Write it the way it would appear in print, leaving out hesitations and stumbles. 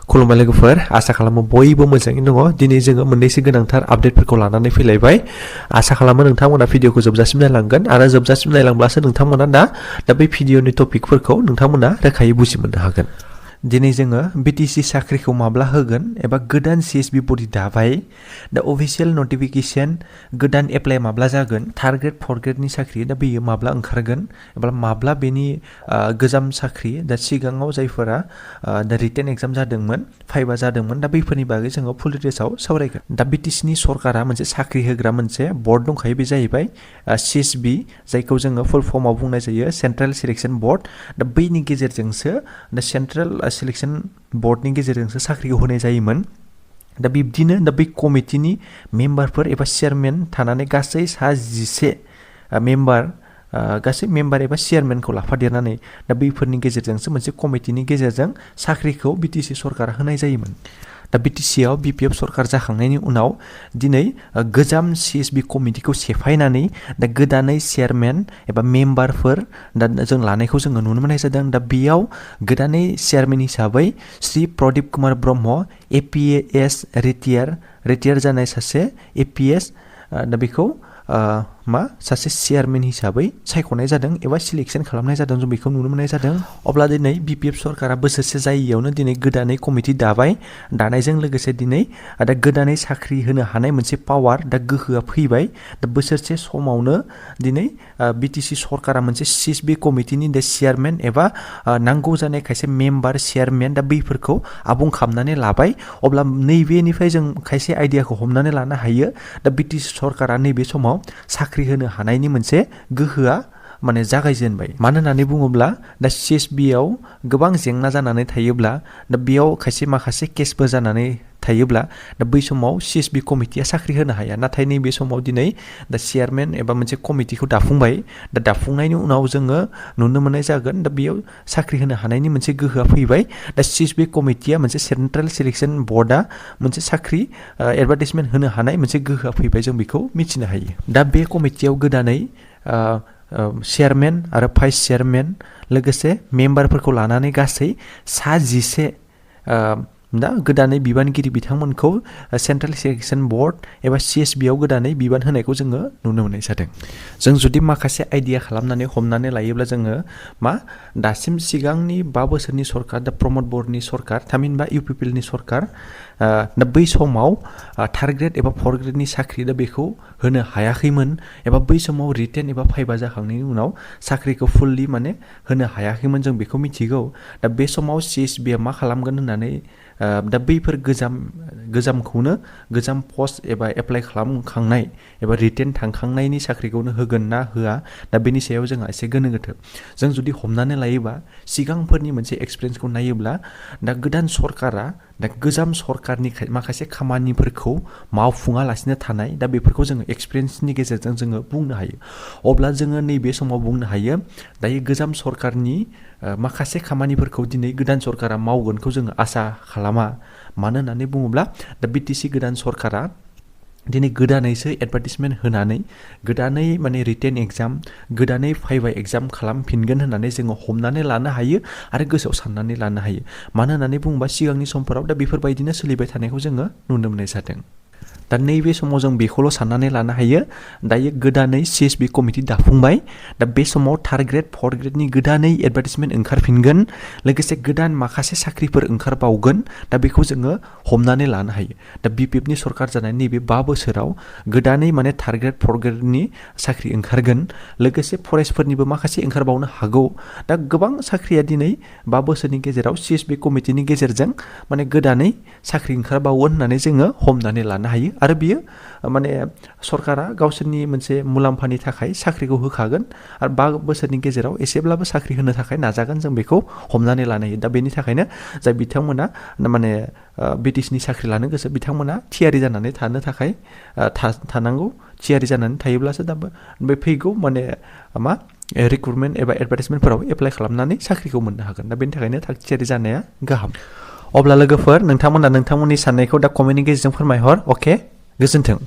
खुलुमबाय लोगोफोर आसा खालामो बयबो मोजाङैनो दङ दिनै जोङो मोननैसो गोनांथार आपडेटफोरखौ लानानै फैलायबाय आसा खालामो नोंथांमोना भिडिअखौ जोबजासिम नायलांगोन आरो जोबजासिम नायलांब्लासो नोंथांमोना दा बै भिडिअनि टपिकफोरखौ नोंथांमोना रोखायै बुजि मोननो हागोन दिनै जोङो BTC साख्रिखौ माब्ला होगोन एबा गोदान CSB बडि दाबाय दा अफिशियेल नटिफिकेशन गोदान एप्लाइ माब्ला जागोन थार्ड ग्रेड फर्थ ग्रेडनि साख्रि दा बेयो माब्ला ओंखारगोन एबा माब्ला बेनि गोजाम साख्रि दा सिगाङाव जायफोरा दा रिटेन एग्जाम जादोंमोन फाइबा जादोंमोन दा बैफोरनि बागै जोङो फुल डिटेल्सआव सावरायगोन दा BTCनि सरकारा मोनसे साख्रि होग्रा मोनसे बर्ड दंखायो बे जाहैबाय CSB जायखौ जोङो फुल फर्मआव बुंनाय जायो सेन्ट्रेल सिलेक्शन बर्ड दा बैनि गेजेरजोंसो दा सेन्ट्रेल सिलेक्शन बर्डनि गेजेरजोंसो साख्रिखौ होनाय जायोमोन दा बिब्दिनो दा बै कमिटिनि मेम्बारफोर एबा चेयारमेन थानानै गासै 11 मेम्बार एबा चेयारमेनखौ लाफादेरनानै दा बैफोरनि गेजेरजोंसो मोनसे कमिटिनि गेजेरजों साख्रिखौ BTC सरकारा होनाय जायोमोन दा BTCआव BPF सरकार जाखांनायनि उनाव दिनै गोजाम CSB कमिटिखौ सेफायनानै दा गोदानै चेयारमेन एबा मेम्बारफोर दा जों लानायखौ जोङो नुनो मोननाय जादों दा बेयाव गोदानै चेयारमेन हिसाबै श्री प्रदीप कुमार ब्रह्म APS रिटायार जानाय सासे APS दा बेखौ सासे चेयारमेन हिसाबै सायख'नाय जादों एबा सिलेक्शन खालामनाय जादों जों बेखौ नुनो मोननाय जादों अब्ला दिनै BPF सरकारा बोसोरसे जायैयावनो दिनै गोदानै कमिटि दानायजों लोगोसे दिनै दा गोदानै साख्रि होनो हानाय मोनसे पावार दा गोहोआ फैबाय दा बोसोरसे समावनो दिनै BTC सरकारा मोनसे CSB कमिटिनि दा चेयारमेन एबा नांगौ जानाय खायसे मेम्बार चेयारमेन दा बैफोरखौ आबुं खालामनानै लाबाय अब्ला नैबेनिफ्राय जों खायसे आइडियाखौ हमनानै लानो हायो दा BTC सरकारा नैबे समाव साख्रि होनो हानायनि मोनसे गोहोआ जागायजेनबाय मानो होननानै बुङोब्ला दा CSBआव गोबां जेंना जानानै थायोब्ला दा बेयाव माखासे केसबो जानानै थायोब्ला दा बै समाव CSB कमिटिया साख्रि होनो हाया नाथाय नैबे समाव दिनै दा चेयारमेन एबा मोनसे कमिटिखौ दाफुंबाय दा दाफुंनायनि उनाव जोङो नुनो मोननाय जागोन दा बेयाव साख्रि होनो हानायनि मोनसे गोहोआ फैबाय दा CSB कमिटिया मोनसे सेन्ट्रेल सिलेक्शन बर्डआ मोनसे साख्रि एडभार्टाइजमेन्ट होनो हानाय मोनसे गोहोआ फैबाय जों बेखौ मिथिनो हायो दा बे कमिटियाव गोदानै चेयारमेन आरो भाइस चेयारमेन लोगोसे मेम्बारफोरखौ लानानै गासै 11 दा गोदानै बिबानगिरि बिथांमोनखौ सेन्ट्रेल सिलेक्शन बर्ड एबा CSBआव गोदानै बिबान होनायखौ जोङो नुनो मोननाय जादों जों जुदि माखासे आइडिया खालामनानै हमनानै लायोब्ला जोङो दासिम सिगांनि 5 बोसोरनि सरकार दा प्रमद बर'नि सरकार थामहिनबा UPPLनि सरकार दा बै समाव थार्ड ग्रेड एबा फर्थ ग्रेडनि साख्रि दा बेखौ होनो हायाखैमोन एबा बै समाव रिटेन एबा फाइबा जाखांनायनि उनाव साख्रिखौ फुल्लि होनो हायाखैमोन जों बेखौ मिथिगौ दा बे समाव CSBआ मा खालामगोन होननानै दा बैफोर गोजाम पस्ट एबा एप्लाइ खालामखांनाय एबा रिटेन थांखांनायनि साख्रिखौनो होगोन ना होआ दा बेनि सायाव जोंहा एसे गोनो गोथो जों जुदि हमनानै लायोबा सिगांफोरनि मोनसे एक्सपिरियेन्सखौ नायोब्ला दा गोदान सरकारा दा गोजाम सरकारनि माखासे खामानिफोरखौ मावफुङालासिनो थानाय दा बेफोरखौ जोङो एक्सपिरियेन्सनि गेजेरजों जोङो बुंनो हायो अब्ला जोङो नैबे समाव बुंनो हायो दायो गोजाम सरकारनि माखासे खामानिफोरखौ दिनै गोदान सरकारा मावगोनखौ जोङो आसा खालामा मानो होननानै बुङोब्ला दा BTC गोदान सरकारा दिनै गोदानैसो एडभार्टाइजमेन्ट होनानै गोदानै रिटेन एग्जाम गोदानै फाइबा एग्जाम खालामफिनगोन होननानै जोङो हमनानै लानो हायो आरो गोसोआव साननानै लानो हायो मानो होननानै बुङोबा सिगांनि समफोराव दा बेफोरबायदिनो सोलिबाय थानायखौ जोङो नुनो मोननाय जादों दा नैबे समाव जों बेखौल' साननानै लानो हायो दायो गोदानै CSB कमिटि दाफुंबाय दा बे समाव थार्ड ग्रेड फर्थ ग्रेडनि गोदानै एडभार्टाइजमेन्ट ओंखारफिनगोन लोगोसे गोदान माखासे साख्रिफोर ओंखारबावगोन दा बेखौ जोङो हमनानै लानो हायो दा BPFनि सरकार जानाय नैबे 5 बोसोराव गोदानै थार्ड ग्रेड फर्थ ग्रेडनि साख्रि ओंखारगोन लोगोसे फरेस्टफोरनिबो माखासे ओंखारबावनो हागौ दा गोबां साख्रिया दिनै 5 बोसोरनि गेजेराव CSB कमिटिनि गेजेरजों गोदानै साख्रि ओंखारबावगोन होननानै जोङो हमनानै लानो हायो आरो बियो सरकारा गावसोरनि मोनसे मुलाम्फानि थाखाय साख्रिखौ होखागोन आरो 5 बोसोरनि गेजेराव एसेब्लाबो साख्रि होनो थाखाय नाजागोन जों बेखौ हमनानै लानो हायो दा बेनि थाखायनो जाय बिथांमोना BTCनि साख्रि लानो गोसो बिथांमोना थियारि जानानै थानो थाखाय थानांगौ थियारि जानानै थायोब्लासो दा बे फैगौ रिक्रुटमेन्ट एबा एडभार्टाइजमेन्टफोराव एप्लाइ खालामनानै साख्रिखौ मोननो हागोन दा बेनि थाखायनो थाग थियारि जानाया गाहाम अब्ला लोगोफोर नोंथांमोना नोंथांमोननि साननायखौ दा कमेन्टनि गेजेरजों फोरमायहर अके गोजोन्थों